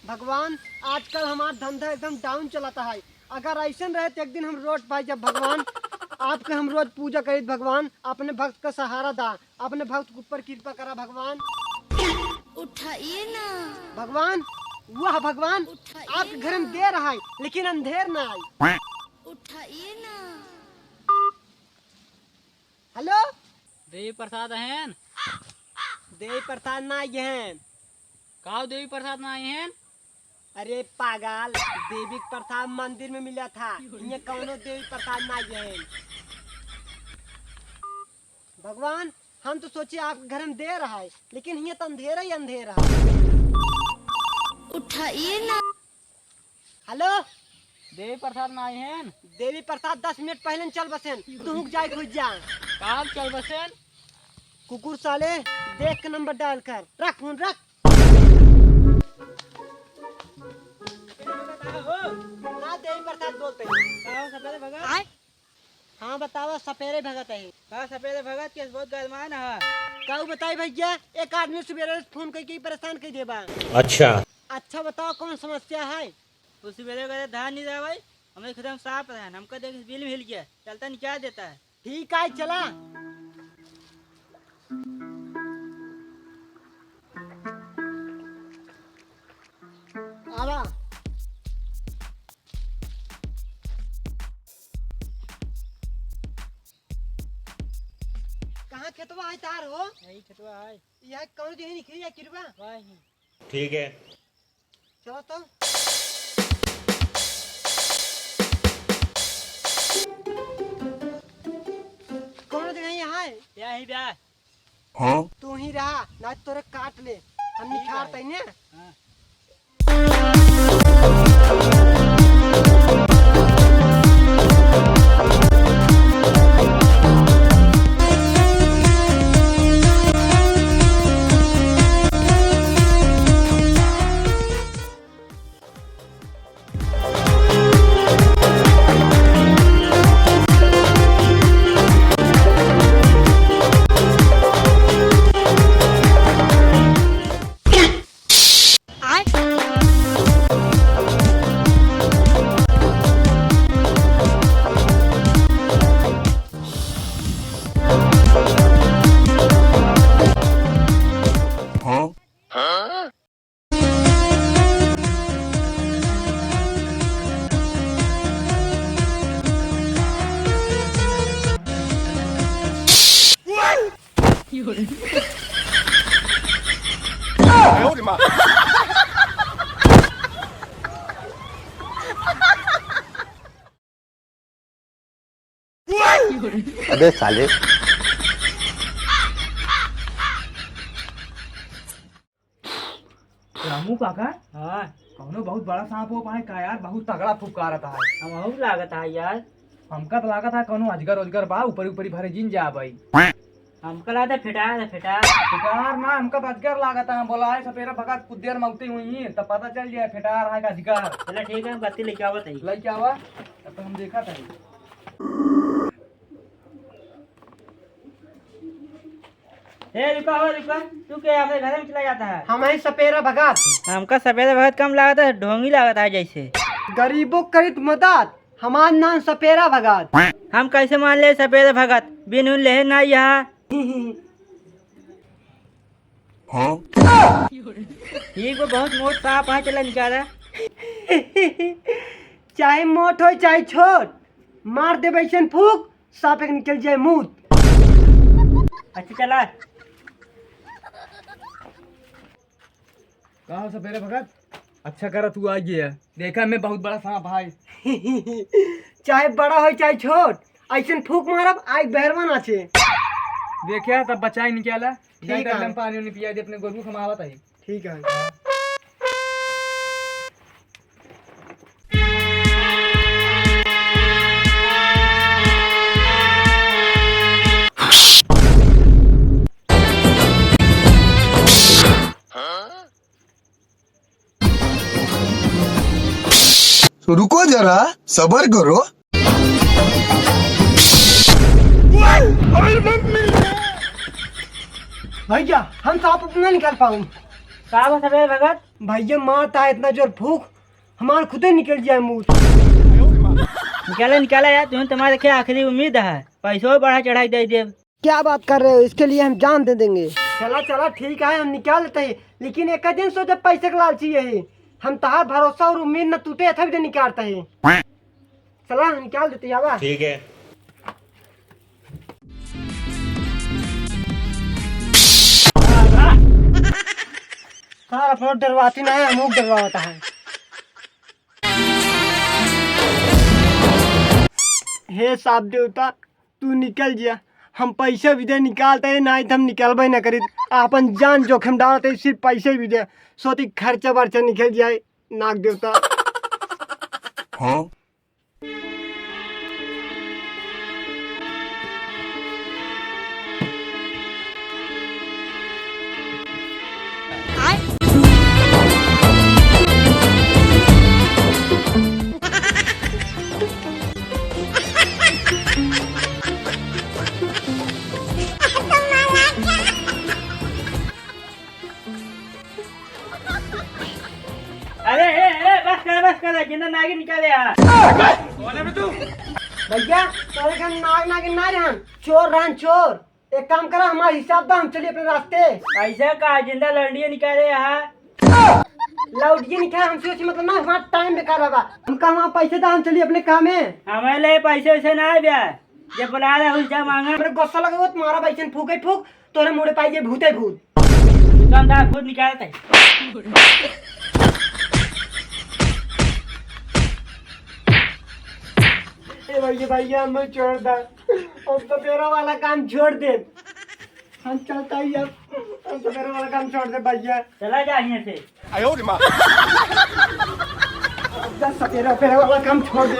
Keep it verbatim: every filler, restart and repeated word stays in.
भगवान, आजकल हमार धंधा एकदम down चलता है। अगर ऐसन रहे तो एक दिन हम रोड पाई जब भगवान, आपके हम रोज पूजा करीत भगवान, अपने भक्त का सहारा दा, अपने भक्त के ऊपर कृपा करा भगवान। उठाइए ना। भगवान, वाह भगवान, उठाइए आपके घर में ना। देर है लेकिन अंधेर ना आई। उठाइए ना। हेलो। देवी प्रसाद अहन? देवी प्रसाद ना आई हैं। का देवी प्रसाद ना आई हैं? अरे पागल, देवी प्रसाद मंदिर में मिला था, इहाँ कौनो देवी प्रसाद ना आई हैं। भगवान, हम तो सोचे आपके घर में देर है, लेकिन हियाँ तो अंधेरा ही अंधेरा है। उठाइए ना। हेलो। देवी प्रसाद ना आई हैं? देवी प्रसाद दस मिनट पहले न चल बसेन, तू हुक जाए खुद जा। कब चल बसेन? कुकुर साले, देख के नंबर डायल कर। रख फोन, रख। ना देवी प्रसाद बोलते हैं। का हो, सपेरे भगत? आय? हाँ, बतावा, सपेरे भगत है। का सपेरे भगत के बहुत गरमान है। का बताई भैया, एक आदमी सुबेरे से फोन करके ही परेशान कर देबा। अच्छा। अच्छा बताओ, कौन समस्या है? वो सुबेरे करे धान नहीं रहा भाई, हमारे खेत में सांप रहा, हमका देख के बिल मिल गया, चलता नहीं क्या देता है। ठीक है, चला। आवा। कहाँ खेतवा है तार हो? यही खेतवा है। यह कौन दिन निकली या किरवा? वही। ठीक है। चलो तो। कौन जगह यहाँ है? यही बा। हाँ? तू ही रहा, ना तोरे काट ले। हम ठीक निखार है। तैने। हाँ। अबे साले। रामू काका, हाँ। कौनो बहुत बड़ा सांप हो पाए का यार, बहुत तगड़ा फुफकारत है। हमहू लागत है यार। हमका तो लागत है कौनो अजगर उजगर बा, ऊपरी ऊपरी भरे जिन जा भाई। हमका लागत है फेटार है, फेटार। फेटार ना, हमका तो अजगर लागत है। हम बोला है सपेरा भगत कुछ देर में उगते हुई ही, तब पता चल जाए फेटार है का अजगर। चला ठीक है, बत्ती लेके आवत है। लेके आवा, तब तो हम देखा था। ए, रुका हो, रुका। तू के हमारे घर में चला जाता है? हम ही सपेरा भगत। हमका सपेरा भगत कम लागत है, ढोंगी लागत है जैसे। गरीबों करित मदद, हमार नाम सपेरा भगत। हम कैसे मान ले सपेरा भगत? बिन उन लेहे ना यहाँ। हाँ? ये को बहुत मोट सांप है, चला निकाला। चाहे मोट हो चाहे छोट, मार दे वैसन फूक, सांप एक निकल जाए मूत। अच्छा चला। का हो सपेरा भगत? अच्छा करा तू आ गया। देखा मैं बहुत बड़ा सांप भाई। चाहे बड़ा हो चाहे छोट, ऐसन फूक मारब आइ बहरवा नाचे। देखा तब बचाई निकाला। ठीक जाए है। हम पानी उनी पिया दे अपने गोरू को, हम आवत है। ठीक है। तो रुको जरा, सबर करो। भैया, हम सांप अपना निकाल पाऊँ। का बा सबेरे भगत? भैया, मारता है इतना जोर फूंक, हमार खुदे निकल जाए मूत। निकाला, निकाला यार, तुम्हें तुम्हारे देखे आखिरी उम्मीद है, पैसों बढ़ा चढ़ाई दे देब। क्या बात कर रहे हो? इसके लिए हम जान दे देंगे। चला, चला, ठीक है, हम निकाल लेते हैं, लेकिन एक दिन सोचे पैसे के लालची है, हम तहार भरोसा और उम्मीद न टूटे, ऐसा भी निकालते हैं। चला, निकाल देते हैं, आवा। ठीक है। सारा अपना डरवाती ना है, हम लोग डरवाता है। हे सांप देवता, तू निकल जिया, हम पैसे भी दे निकालते हैं, नहीं तो हम निकलबे ना करी। आपन जान जोखिम डालते हैं, सिर्फ पैसे भी दे, सोती खर्चा बर्चा निकल जाए, नाग देवता। हाँ? अरे, ए, ए, बस कर, बस कर, जिंदा नागिन निकाले यार। भैया, तोरे घर नाग नागिन ना रहन, चोर रहन, चोर। एक काम करा, हमारा हिसाब दो, हम चलिए अपने रास्ते। कैसे का जिंदा लौंडिया निकाले यहाँ? लौंडिया निकाले, हमसे उसी मतलब ना, हमारा टाइम बेकार रहा। हमका हमारा पैसे दो, हम चलिए अपने काम में। हमारे लिए पैसे वैसे ना आए ब्याह, जब बुला रहे हो जा मांगा। मेरे गुस्सा लगे हो तुम्हारा, भाई फूके फूक, तोरे मुड़े पाई ये भूते भूत। दुकानदार खुद निकालते हैं। ए भैया, भैया, हमें छोड़ दे, हम तो तेरा वाला काम छोड़ दे। हम चलता ही अब, हम तो तेरा वाला काम छोड़ दे भैया। चला जा यहाँ से। आयो रे माँ। अब जा सपेरा, सपेरा वाला काम छोड़ दे।